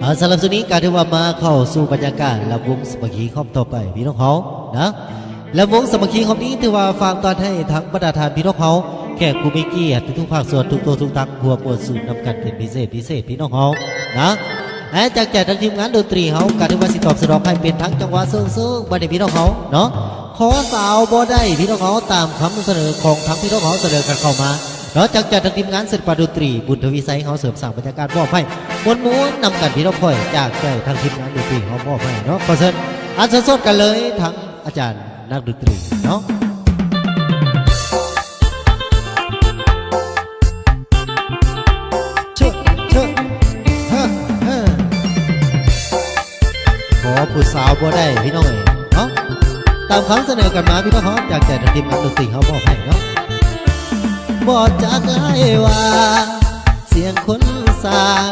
ເອົາ ສຳລັບຊ່ວງນີ້ກໍຖືວ່າມາເຂົ້າສູ່ບັນຍາກາດລຳວົງສາມັກຄີຮອບຕໍ່ໄປພີ່ນ້ອງເຮົານະ. ລຳວົງສາມັກຄີຮອບນີ້ຖືວ່າຝາກຕ້ອນໃຫ້ທັງບັນດາທ່ານພີ່ນ້ອງເຮົາ ແຂກຜູ້ມີກຽດທຸກໆພາກສ່ວນ ທຸກຕົວທຸກທັງ ຮ່ວມມ່ວນຊື່ນນຳກັນເປັນພິເສດພິເສດພີ່ນ້ອງເຮົານະ. ແລະ ຈາກໃຈທາງທີມງານດົນຕີເຮົາກໍຖືວ່າຊິຕອບສະໜອງໃຫ້ເປັນທັງຈັງຫວະເຊິ່ງໆ ບັດນີ້ພີ່ນ້ອງເຮົາເນາະ. ຂໍສາວບໍ່ໄດ້ພີ່ນ້ອງເຮົາ ຕາມຄຳສະເໜີຂອງທາງພີ່ນ້ອງເຮົາສະເໜີກັນເຂົ້າມາເນາະ. ຈາກໃຈທາງທີມງານສິລະປະດົນຕີບຸນທະວີໄຊເຮົາ ເສີມສ້າງບັນຍາກາດມອບໃຫ້ມ່ວນໆນຳກັນພີ່ນ້ອງຂ້ອຍ. ຈາກໃຈທາງທີມງານດົນຕີເຮົາມອບໃຫ້ເນາະ. ຂໍເຊີນອັນສົດໆກັນເລີຍ ທາງອາຈານນັກດົນຕີເນາະ. ເຊີນ ເຊີນ ເຮີ ເຮີ ຂໍຜູ້ສາວບໍ່ໄດ້ພີ່ນ້ອງເອີຍເນາະ. ຕາມຄຳສະເໜີກັນມາພີ່ນ້ອງເຮົາ ຈາກໃຈທາງທີມງານດົນຕີເຮົາມອບໃຫ້ເນາະ. ບໍ່ຈັກຫຼາຍວ່າ ສຽງຄົນສ້າງ